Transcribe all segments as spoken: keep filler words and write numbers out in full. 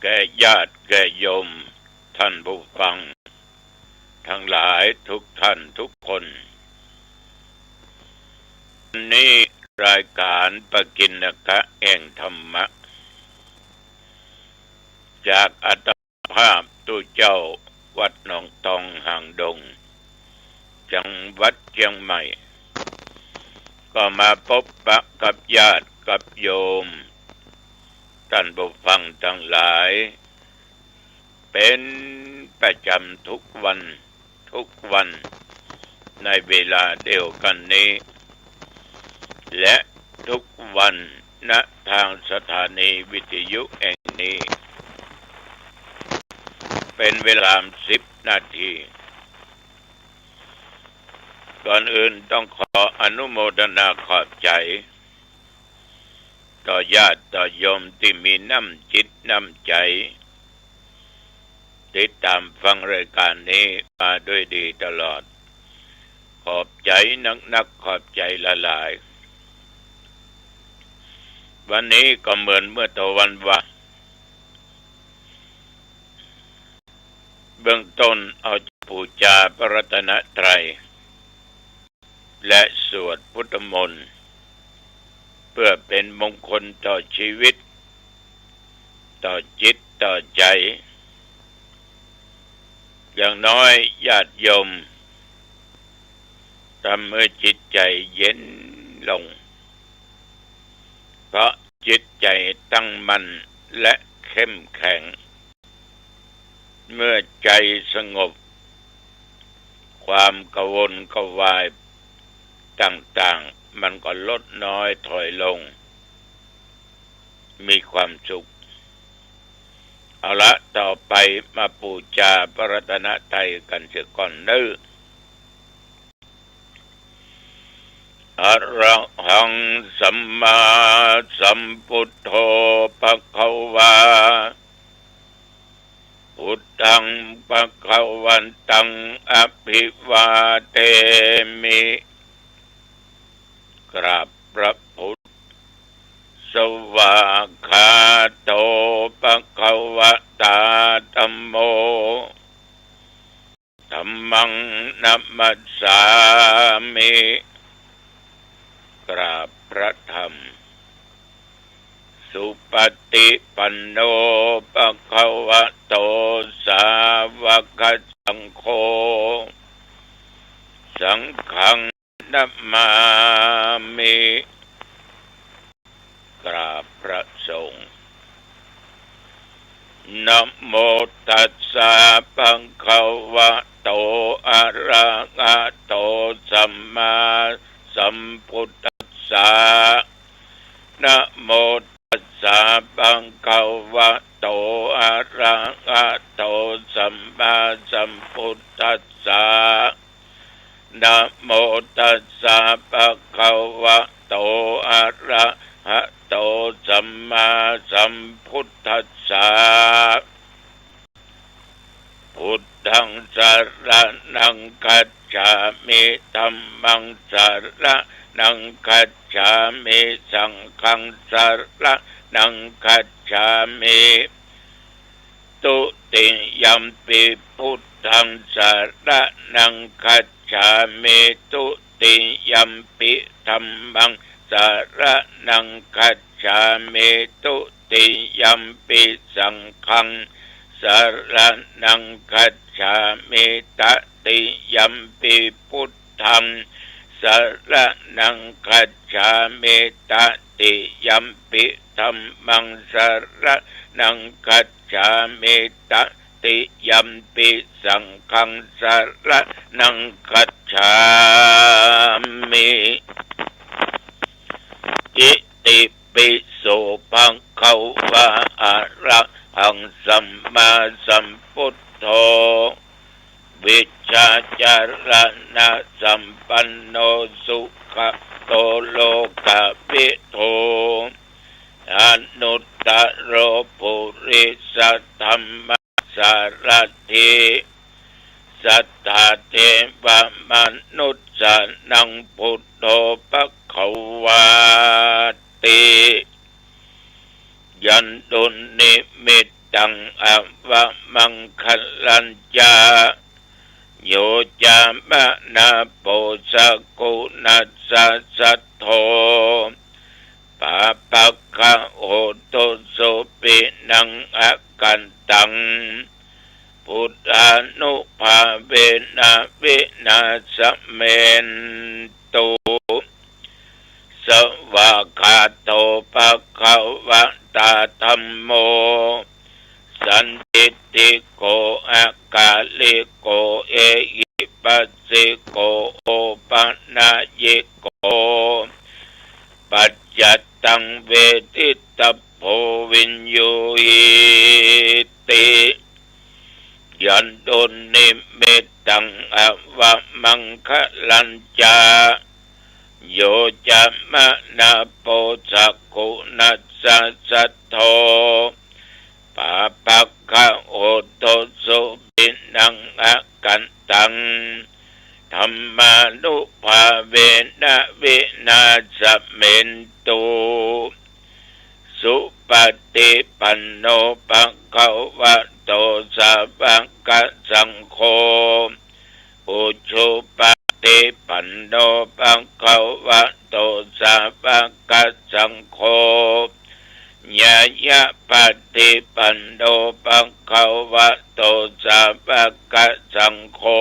แก่ญาติแก่โยมท่านผู้ฟังทั้งหลายทุกท่านทุกคน วันนี้รายการปกิณกะแห่งธรรมะ จากอาตมาภาพตุ๊เจ้าวัดหนองตองหางดง จังหวัดเชียงใหม่ ก็มาปะปะกับญาติกับโยมท่านผู้ฟังทั้งหลาย เป็นประจำทุกวัน ทุกวันในเวลาเดียวกันนี้ และทุกวัน ณ ทางสถานีวิทยุแห่งนี้ เป็นเวลาสิบนาที ก่อนอื่นต้องขออนุโมทนาขอบใจ๋ ต่อญาติต่อโยมตี้มีน้ำจิตน้ำใจ๋ ติดต๋ามฟังรายการนี้มาด้วยดีตลอด ขอบใจ๋นักๆ ขอบใจ๋หลายๆ วันนี้ก็เหมือนเมื่อตะวันวา เบื้องต้นเอาปู๋จาพระรัตนตรัย และสวดพุทธมนต์ เพื่อเป็นมงคลต่อชีวิต ต่อจิตต่อใจ๋ อย่างน้อยญาติโยมทำให้จิตใจ๋เย็นลง เพราะจิตใจ๋ตั้งมั่นและเข้มแข็ง เมื่อใจ๋สงบ ความกระวนกระวายต่างๆ มันก็ลดน้อยถอยลง มีความสุข เอาละ ต่อไปมาปู๋จาพระรัตนตรัยกั๋นเสียก่อนเนาะ Arahaṃ sammāsambuddho bhagavā. Buddhaṃ bhagavantaṃ abhivādemi. กราบพระพุทธ Svākkhāto bhagavatā dhammo. Dhammaṃ namassāmi. กราบพระธรรม Supaṭipanno bhagavato sāvakasaṅgho. Saṅghaṃ namāmi. กราบพระสงฆ์ Namo tassa bhagavato arahato sammāsambuddhassa. Namo tassa bhagavato arahato sammāsambuddhassa. Namo tassa bhagavato arahato sammāsambuddhassa. Buddhaṃ saraṇaṃ gacchāmi. Dhammaṃ saraṇaṃ gacchāmi. Saṅghaṃ saraṇaṃ gacchāmi. Dutiyampi buddhaṃ saraṇaṃ gacchāmi. Dutiyampi dhammaṃ saraṇaṃ gacchāmi. Dutiyampi saṅghaṃ saraṇaṃ gacchāmi. Tatiyampi buddhaṃ saraṇaṃ gacchāmi. Tatiyampi dhammaṃ saraṇaṃ gacchāmi. Tatiyampi saṅghaṃ saraṇaṃ gacchāmi. Itipi so bhagavā arahaṃ sammāsambuddho vijjācaraṇasampanno sugato lokavidū anuttaro purisadammasārathi satthā devamanussānaṃ buddho bhagavāti. Yandunnimit taṃ avamaṅgalañca, yo cāmanāpo sakuṇassa saddo, pāpaggaho dussupinaṃ akantaṃ, buddhānubhāvena vināsamentu. Svākkhāto bhagavatā dhammo, sandiṭṭhiko akāliko ehipassiko opanayiko, paccattaṃ veditabbo viññūhīti. Yandunnimittaṃ avamaṅgalañca, yo cāmanāpo sakuṇassa saddo, pāpaggaho dussupinaṃ akantaṃ, dhammānubhāvena vināsamentu. Supaṭipanno bhagavato sāvakasaṅgho, ujupaṭipanno bhagavato sāvakasaṅgho, ñāyapaṭipanno bhagavato sāvakasaṅgho,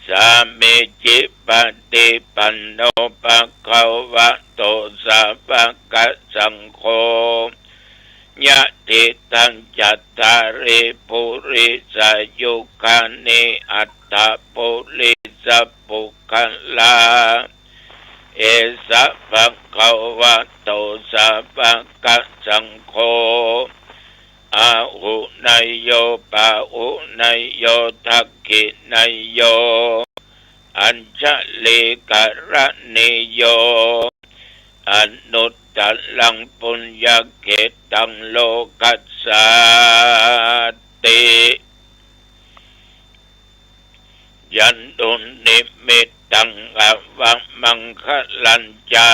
sāmīcipaṭipanno bhagavato sāvakasaṅgho, yadidaṃ cattāri purisayugāni aṭṭha purisapuggalā, esa bhagavato sāvakasaṅgho, āhuneyyo pāhuneyyo dakkhiṇeyyo añjalikaraṇīyo, anuttaraṃ puññakkhettaṃ lokassāti. Yandunnimittaṃ avamaṅgalañca,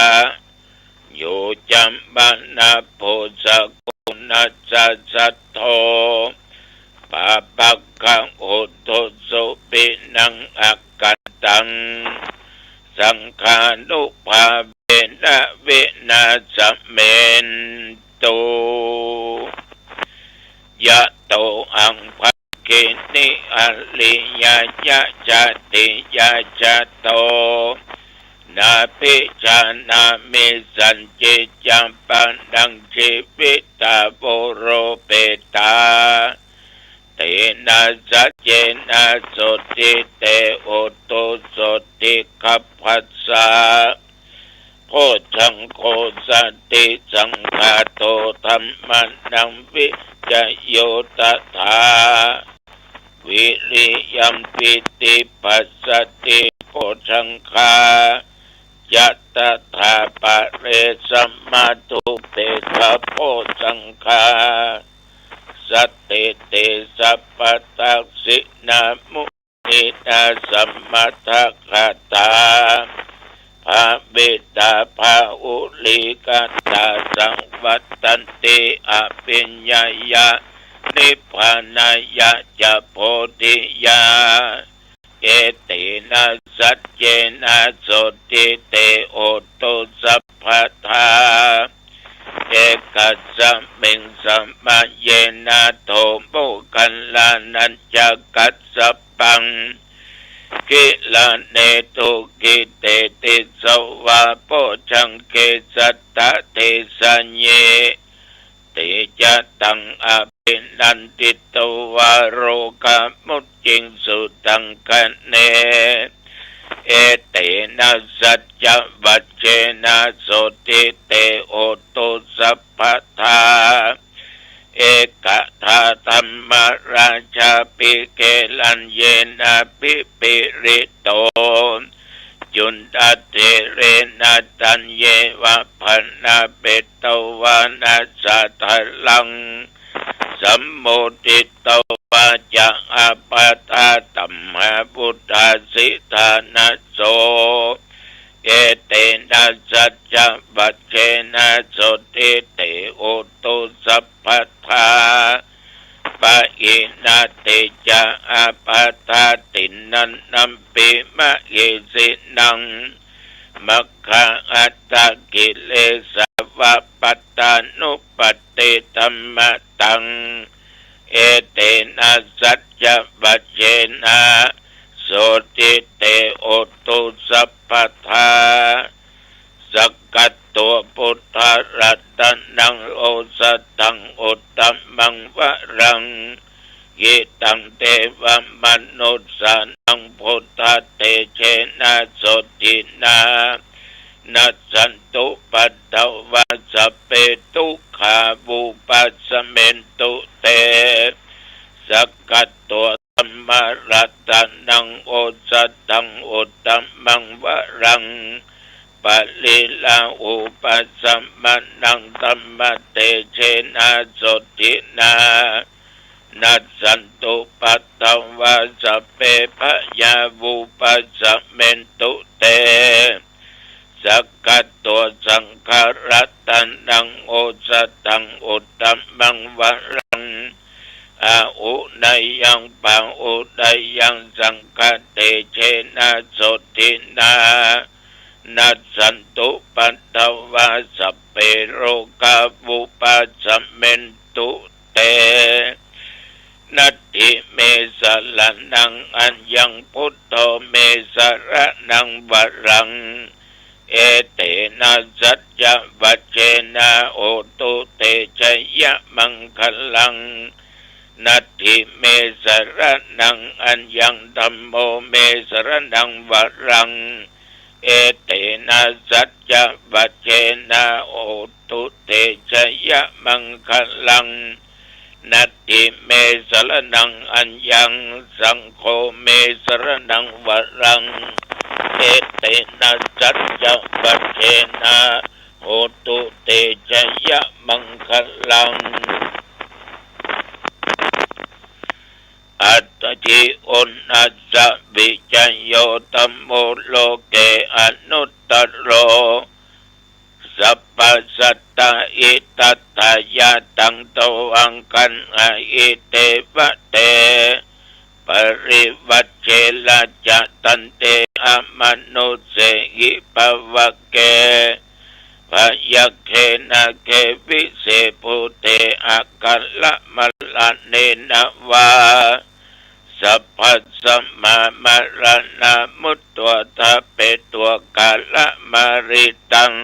yo cāmanāpo sakuṇassa saddo, pāpaggaho dussupinaṃ akantaṃ, saṅghānubhāvena vināsamentu. Yatohaṃ bhagini ariyāya jātiyā jāto, nābhijānāmi sañcicca pāṇaṃ jīvitā voropetā, tena saccena sotthi te hotu sotthi gabbhassa. Bojjhaṅgo satisaṅkhāto dhammānaṃ vicayo tathā, viriyampīti passaddhi bojjhaṅgā ca tathāpare samādhupekkhabojjhaṅgā, sattete sabbadassinā muninā sammadakkhātā, bhāvitā bahulīkatā saṃvattanti abhiññāya nibbānāya ca bodhiyā. Etena saccena sotthi te hotu sabbadā. Ekasmiṃ samaye nātho moggallānañca kassapaṃ gilāne dukkhite disvā bojjhaṅge satta desayi. Te ca taṃ abhinanditvā rogā mucciṃsu taṅkhaṇe. Etena saccavajjena sotthi te hotu sabbadā. Ekadā dhammarājāpi gelaññenābhipīḷito, cundattherena taññeva bhaṇāpetvāna sādaraṃ, sammoditvā ca ābādhā tamhā vuṭṭhāsi ṭhānaso. Etena saccavajjena sotthi te hotu sabbadā. natthi ca ābādhā tiṇṇannampi mahesinaṃ maggāhatakilesāva pattānuppattidhammataṃ. Etena saccavajjena sotthi te hotu sabbadā. Sakkatvā buddharatanaṃ osathaṃ uttamaṃ varaṃ, hitaṃ devamanussānaṃ buddhatejena sotthinā, nassantupaddavā sabbe dukkhā vūpasamentu te. Sakkatvā dhammaratanaṃ osathaṃ uttamaṃ varaṃ, pariḷāhūpasamanaṃ dhammatejena sotthinā, nassantupaddavā sabbe bhayā vūpasamentu te. Sakkatvā saṅgharatanaṃ osathaṃ uttamaṃ varaṃ, āhuneyyaṃ pāhuneyyaṃ saṅghatejena sotthinā, nassantupaddavā sabbe rogā vūpasamentu te. Natthi me saraṇaṃ aññaṃ, buddho me saraṇaṃ varaṃ, etena saccavajjena hotu te jayamaṅgalaṃ. Natthi me saraṇaṃ aññaṃ, dhammo me saraṇaṃ varaṃ, etena saccavajjena hotu te jayamaṅgalaṃ. Natthi me saraṇaṃ aññaṃ, saṅgho me saraṇaṃ varaṃ, etena saccavajjena hotu te jayamaṅgalaṃ. Atthi uṇhissa vijayo dhammo loke anuttaro, sabbasattahitatthāya taṃ tvaṃ gaṇhāhi devate. Parivaje rājadaṇḍe amanussehi pāvake, byagghe nāge vise bhūte akālamaraṇena vā, sabbasmā maraṇā mutto ṭhapetvā kālamāritaṃ.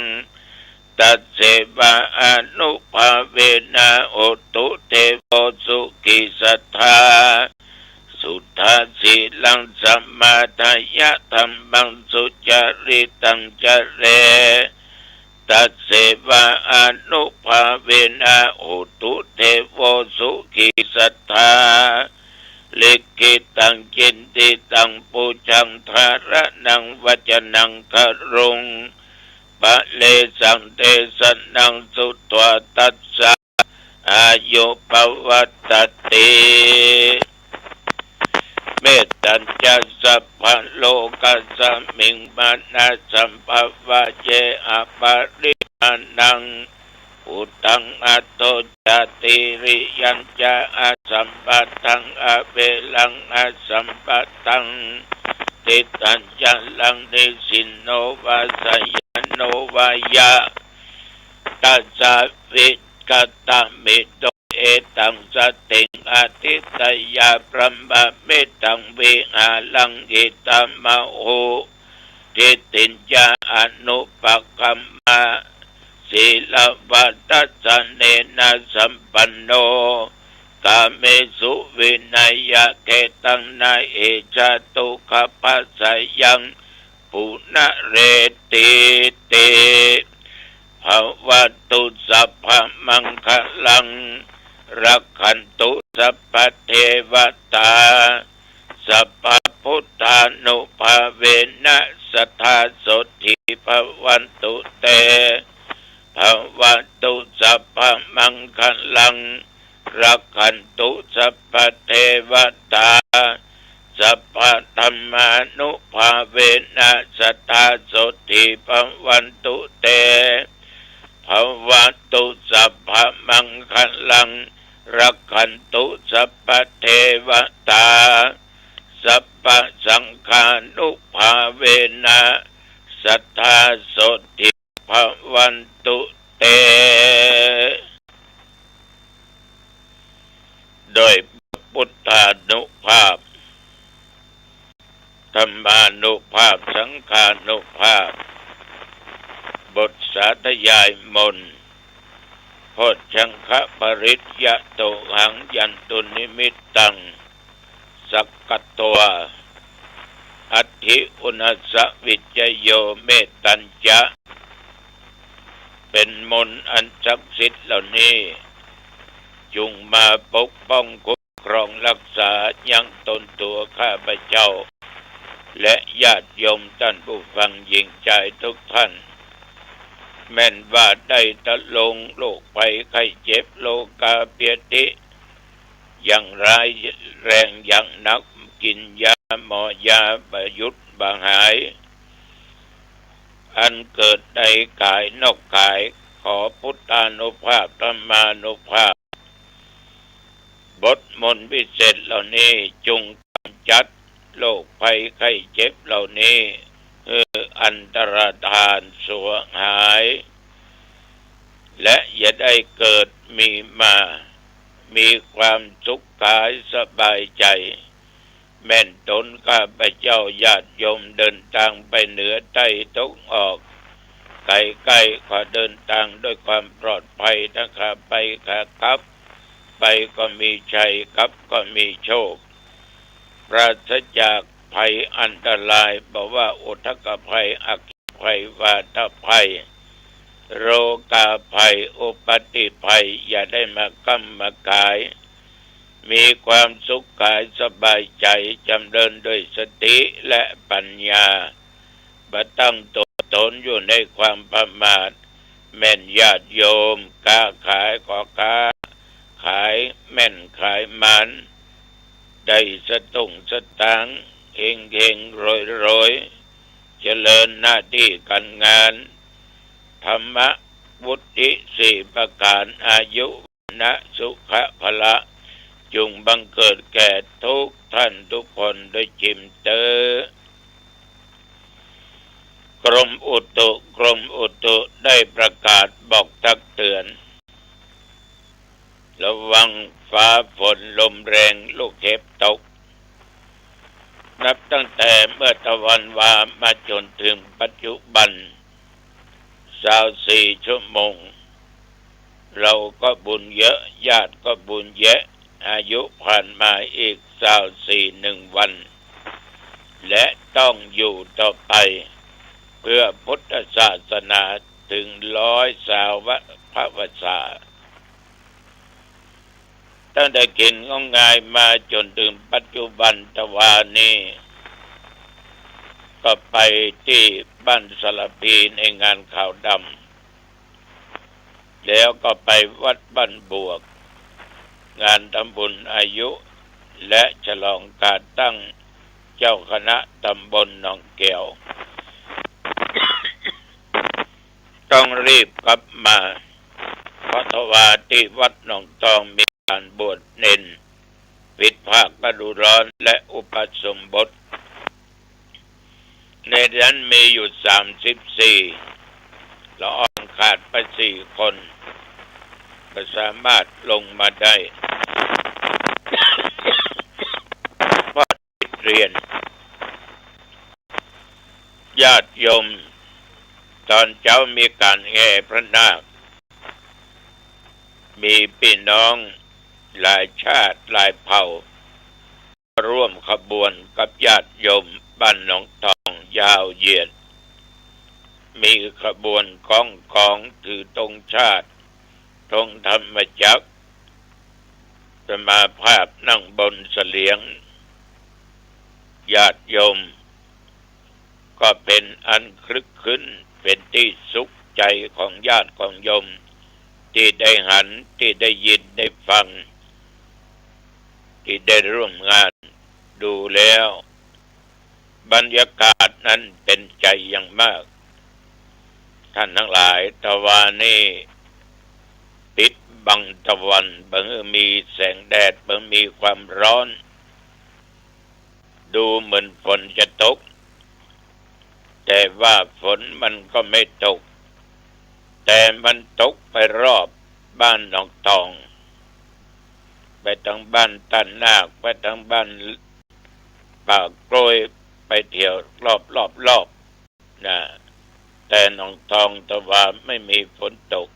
Tasseva ānubhāvena hotu devo sukhī sadā. Suddhasīlaṃ samādāya dhammaṃ sucaritaṃ care. Tasseva ānubhāvena hotu devo sukhī sadā. Likkhitaṃ cintitaṃ pūjaṃ dhāraṇaṃ vacanaṃ garuṃ, paresaṃ desanaṃ sutvā tassa āyu pavaḍḍhati. Mettañca sabbalokasmiṃ mānasambhāvaye aparimāṇaṃ. Uddhaṃ adho ca tiriyañca asambādhaṃ averaṃ asapattaṃ. Tiṭṭhaṃ caraṃ nisinno vā sayāno vā yatha vigatamiddho, etaṃ satiṃ adhiṭṭheyya brahmametaṃ vihāraṃ idhamāhu. Diṭṭhiñca anupagamma sīlavā dassanena sampanno, kāmesu vineyya gedhaṃ na hi jātu gabbhaseyyaṃ punaretīti. Bhavatu sabbamaṅgalaṃ, rakkhantu sabbadevatā, sabbabuddhānubhāvena sadā sotthī bhavantu te. Bhavatu sabbamaṅgalaṃ, rakkhantu sabbadevatā, sabbadhammānubhāvena sadā sotthī bhavantu te. Bhavatu sabbamaṅgalaṃ, รักขันตุสัพพะเทวะตา สัพพะสังฆานุภาเวนะ สัตถาโสตถิภะวันตุเต โดยพุทธานุภาพ ธรรมานุภาพ สังฆานุภาพ บทสาธยายมนต์ โพชฌังคปริตยะโตหัง ยันตุนิมิตตัง สักกัตวา อัตถิอุณาสสะวิจโย เมตตัญจะ เป็นมนต์อันศักดิ์สิทธิ์เหล่านี้ จุ่งมาปกป้องคุ้มครองรักษายังตนตั๋วข้าพเจ้า และญาติโยมต้านผู้ฟังหญิงจายทุกท่าน แม่นว่าได้ตะลงโรคภัยไข้เจ็บ โรคาพยาธิ อย่างร้ายแรงอย่างหนัก กิ๋นยาหมอยาบ่หยุดบ่หาย อันเกิดในก๋ายนอกก๋าย ขอพุทธานุภาพ ธรรมานุภาพ บทมนต์วิเศษเหล่านี้จุ่งกำจัดโรคภัยไข้เจ็บเหล่านี้ หื้ออันตรธานสวงหาย และอย่าได้เกิดมีมา มีความสุขกายสบายใจ๋ แม่นตนข้าพเจ้าญาติโยมเดินตางไปเหนือใต้ตะวันออก ใก้ๆ ขอเดินตางด้วยความปลอดภัยนะ ขาไปขากลับ ไปก็มีชัย กลับก็มีโชค ปราศจากภัยอันตราย บ่ว่าอุทกภัย อัคคีภัย วาตภัย โรคาภัย อุปัตติภัย อย่าได้มาก้ำมาก๋าย มีความสุขกายสบายใจ๋ จ๋ำเริญด้วยสติและปัญญา บ่ตั้งตั๋วตนอยู่ในความประมาท แม่นญาติโยม ก๊าขายก็ก๊าขายแม่นขายหมาน ได้สตุ้งสตางค์ เฮงๆ รวยๆ เจริญหน้าตี้ก๋านงาน ธรรมวุฒิสี่ประก๋าน อายุ วรรณะ สุขะ พละ จุ่งบังเกิดแก่ทุกท่านทุกคนโดยจิ่มเต๊อะ กรมอุตุ กรมอุตุได้ประกาศบอกตักเตือน ระวังฟ้าฝนลมแรงลูกเห็บตก นับตั้งแต่เมื่อตะวันวามาจ๋นเถิงปัจจุบัน ซาวสี่ชั่วโมง เฮาก็บุญเยอะ ญาติก็บุญแยะ อายุผ่านมาอีกซาวสี่หนึ่งวัน และต้องอยู่ต่อไป เพื่อพุทธศาสนาเถิงร้อยสาวะพระวรรษา ตั้งแต่เข็นของงายมาจ๋นเถิงปัจจุบันตะวานี้ ก็ไปตี้บ้านสารภีในงานขาวดำ แล้วก็ไปวัดบ้านบวก งานทำบุญอายุ และฉลองก๋านตั้งเจ้าคณะตำบลหนองแก้ว ต้องรีบกลับมา เพราะตะวาตี้วัดหนองทองมีก๋านบวชเณร ปิดภาคฤดูร้อนและอุปสมบท ในนั้นมีอยู่สามสิบสี่ ละอองขาดไปสี่คน ก็สามารถลงมาได้ เพราะติดเรียน ญาติโยม ต๋อนเจ๊ามีก๋านแห่พระนาค มีปี้น้องหลายชาติหลายเผ่า ร่วมขบวนกับญาติโยมบ้านหนองทองยาวเหยียด มีขบวนก้องกองถือธงชาติ ธงธรรมจักร อาตมาภาพนั่งบนเสลียง ญาติโยม ก็เป๋นอันคลึกครื้น เป๋นตี้สุขใจ๋ของญาติของโยม ตี้ได้หัน ตี้ได้ยินได้ฟัง ตี้ได้ร่วมงาน ดูแล้ว บรรยากาศนั้นเป๋นใจ๋อย่างมาก ท่านตังหลาย ตะวานี้ปิด บังตะวัน บ่หื้อมีแสงแดด บ่หื้อมีความฮ้อน ดูเหมือนฝนจะตก แต่ว่าฝนมันก็ไม่ตก แต่มันตกไปรอบบ้านหนองตอง ไปตางบ้านต้านนาค ไปตางบ้านป่ากล้วย ไปเที่ยวรอบๆๆ นะ แต่หนองตองตะวาไม่มีฝนตก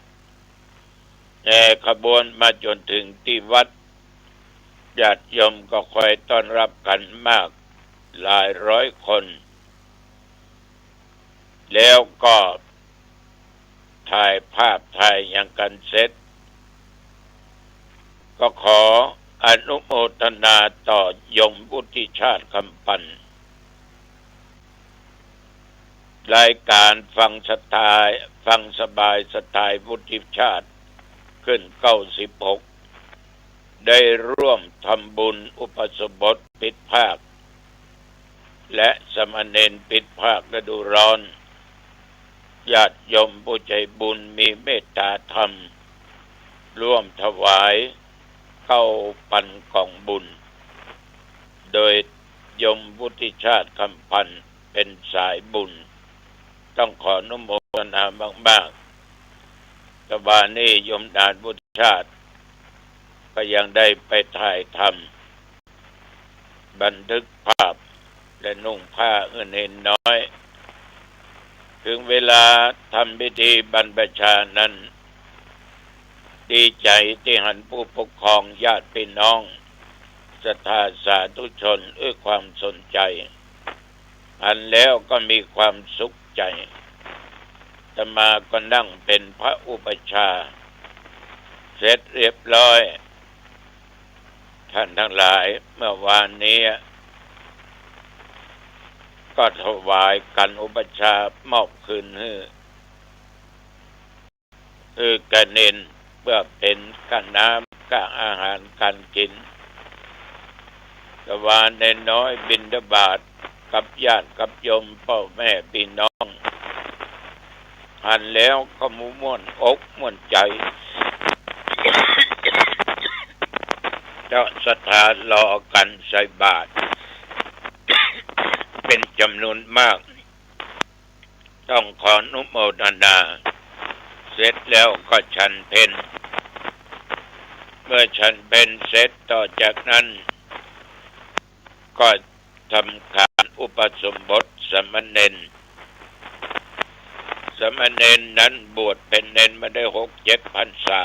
แห่ขบวนมาจ๋นเถิงตี้วัด ญาติโยมก็คอยต้อนฮับกั๋นมากหลายร้อยคน แล้วก็ถ่ายภาพถ่ายหยังกั๋นเสร็จ ก็ขออนุโมทนาต่อโยมวุฒิชาติ คำปัน รายก๋านฟังสไตล์ ฟังสบายสไตล์วุฒิชาติ ขึ้นเก้าสิบหก ได้ร่วมทำบุญอุปสมบทปิดภาค และสามเณรปิดภาคฤดูฮ้อน ญาติโยมผู้ใจ๋บุญมีเมตต๋าธรรม ร่วมถวายเก้าปันก๋องบุญ โดยโยมวุฒิชาติ คำปัน เป๋นสายบุญ ต้องขออนุโมทนามากๆ ตะวานี้โยมหลานวุฒิชาติ ก็ยังได้ไปถ่ายทำ บันทึกภาพ และนุ่งผ้าหื้อเณรน้อย เถิงเวลาทำพิธีบรรพชานั้น ดีใจ๋ตี้หันผู้ปกครอง ญาติพี่น้อง ศรัทธาสาธุชน เอื้อความสนใจ๋ หันแล้วก็มีความสุขใจ๋ อาตมาก็นั่งเป๋นพระอุปัชฌาย์ เสร็จเรียบร้อย ท่านตังหลาย เมื่อวานนี้ ก็ถวายขันอุปัชฌาย์มอบคืนหื้อ หื้อแก่เณร เปื้อเป๋นก้าน้ำก้าอาหารก๋านกิ๋น ตะวาเณรน้อยบิณฑบาตกับญาติกับโยมป้อแม่ปี้น้อง หันแล้วก็ม่วนอกม่วนใจ๋ เจ้าศรัทธารอกั๋นใส่บาตร เป๋นจ๋ำนวนมาก ต้องขออนุโมทนา เสร็จแล้วก็ฉันเพล เมื่อฉันเพลเสร็จ ต่อจากนั้น ก็ทำก๋านอุปสมบทสามเณร สามเณรนั้นบวชเป๋นเณรมาได้หกเจ็ดพรรษา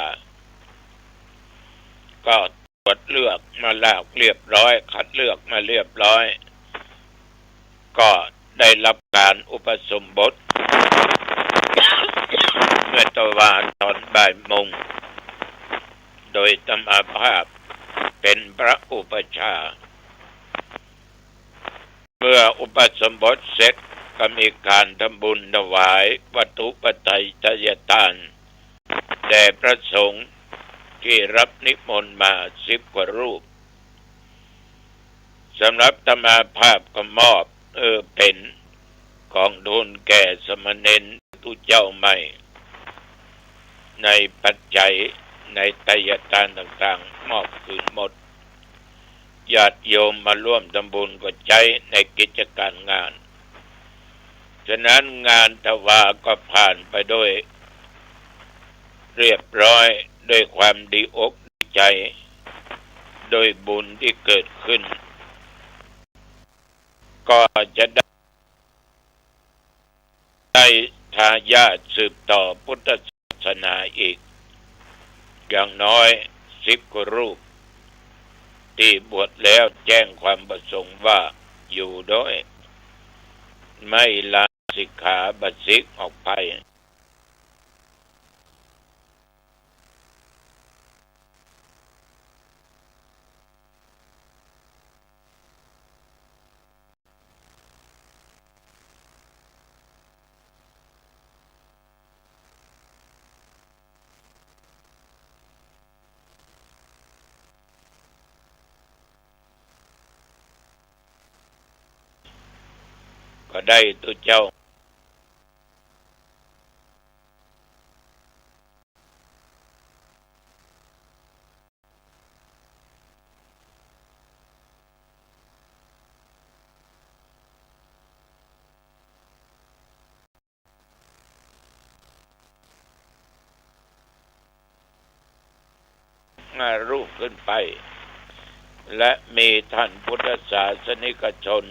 ก็ตรวจเลือกมาแล้วเรียบร้อย คัดเลือกมาเรียบร้อย ก็ได้ฮับก๋านอุปสมบท เมื่อตะวาต๋อนบ่ายโมง โดยอาตมาภาพเป๋นพระอุปัชฌาย์ เมื่ออุปสมบทเสร็จ ก็มีก๋านทำบุญถวายวัตถุปัจจัยทายทาน แด่พระสงฆ์ตี้ฮับนิมนต์มาสิบกว่ารูป สำหรับอาตมาภาพก็มอบ เออ เป๋นกองทุนแก่สามเณรตุ๊เจ้าใหม่ ในปัจจัย ในทายทานต่างๆ มอบคืนหมด ญาติโยมมาร่วมทำบุญก็ใจ๊ในกิจก๋านงาน ฉะนั้นงานตะวาก็ผ่านไปโดยเรียบร้อย ด้วยความดีอกดีใจ๋ ด้วยบุญตี้เกิดขึ้น ก็จะได้ ได้ทายาทสืบต่อพุทธศาสนาอีก อย่างน้อยสิบกว่ารูป ตี้บวชแล้วแจ้งความประสงค์ว่าอยู่ด้วย ไม่ลาสิกขา บ่สึกออกไป ก็ได้ตุ๊เจ้า ห้ารูปขึ้นไป และมีท่านพุทธศาสนิกชน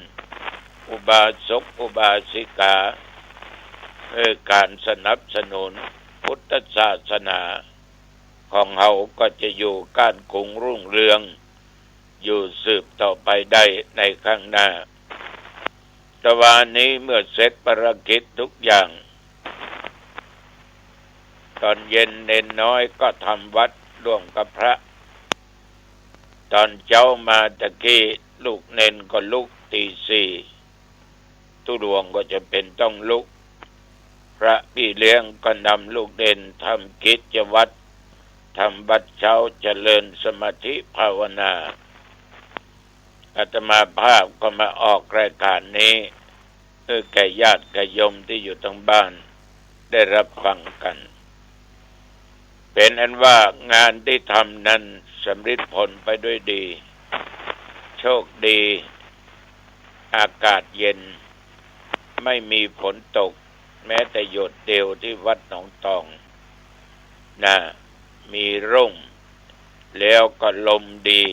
อุบาสกอุบาสิกา เออ ก๋านสนับสนุนพุทธศาสนาของเฮาก็จะอยู่ก้านกุงรุ่งเรือง อยู่สืบต่อไปได้ในข้างหน้า ตะวานี้เมื่อเสร็จภารกิจทุกอย่าง ตอนเย็นเณรน้อยก็ทำวัตรร่วมกับพระ ตอนเจ๊ามาตะกี้ลูกเณรก็ลุกตีสี่ ตุ๊ดวงก็จะเป๋นต้องลุก พระปี้เลี้ยงก็นำลูกเณรทำกิจวัตร ทำวัตรเจ๊าเจริญสมาธิภาวนา อาตมาภาพก็มาออกรายการนี้ เพื่อแก่ญาติแก่โยมตี้อยู่ตางบ้านได้ฮับฟังกั๋น เป๋นอันว่างานตี้ทำนั้นสำริดผลไปด้วยดี โชคดี อากาศเย็น ไม่มีฝนตกแม้แต่หยดเดียวตี้วัดหนองตอง นะ มีร่ม แล้วก็ลมดี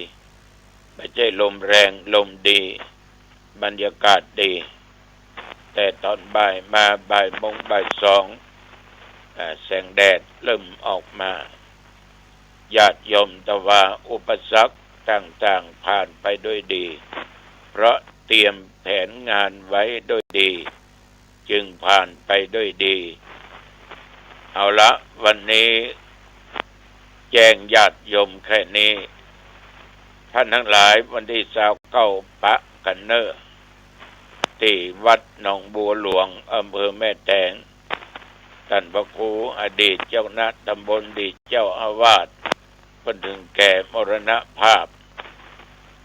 บ่ใจ้ลมแรง ลมดี บรรยากาศดี แต่ตอนบ่ายมาบ่ายโมงบ่ายสอง อ่า แสงแดดเริ่มออกมา ญาติโยมตะวาอุปสรรคต่างๆ ผ่านไปด้วยดี เพราะเตรียมแผนงานไว้ด้วยดี จึงผ่านไปด้วยดี เอาละ วันนี้แจ้งญาติโยมแค่นี้ ท่านตังหลาย วันตี้ซาวเก้าปะกั๋นเน่อ ตี้วัดหนองบัวหลวง อำเภอแม่แตง ต้านพระครูอดีตเจ้าคณะตำบล อดีตเจ้าอาวาส เปิ้นเถิงแก่มรณภาพ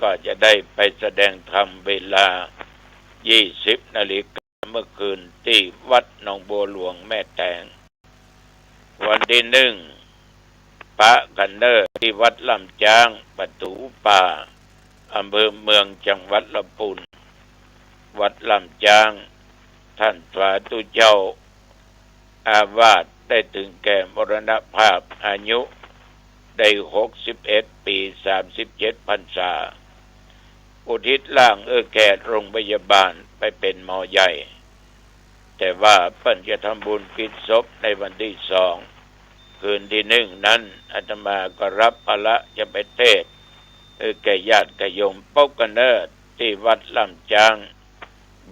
ก็จะได้ไปแสดงธรรมเวลายี่สิบนาฬิกาเมื่อคืนตี้วัดหนองบัวหลวงแม่แตง วันตี้หนึ่ง ปะกั๋นเน่อตี้วัดล่ำจ๊าง ประตู๋ป่า อำเภอเมือง จังหวัดลำพูน วัดล่ำจ๊าง ท่านสาธุเจ้าอาวาสได้เถิงแก่มรณภาพ อายุได้หกสิบเอ็ดปี๋ สามสิบเจ็ดพรรษา อุทิศร่างเออแก่โรงพยาบาลไปเป๋นหมอใหญ่ แต่ว่าเปิ้นจะทำบุญกิจศพในวันตี้สอง คืนตี้หนึ่งนั้น อาตมาก็ฮับภาระจะไปเทศน์ เออแก่ญาติแก่โยม ปะกั๋นเน่อตี้วัดล่ำจ๊าง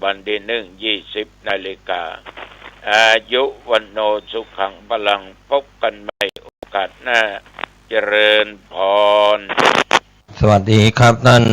วันตี้หนึ่ง ยี่สิบนาฬิกา อายุ วัณโณ สุขัง พลัง ปะกั๋นใหม่โอกาสหน้า เจริญพร สวัสดีครับท่าน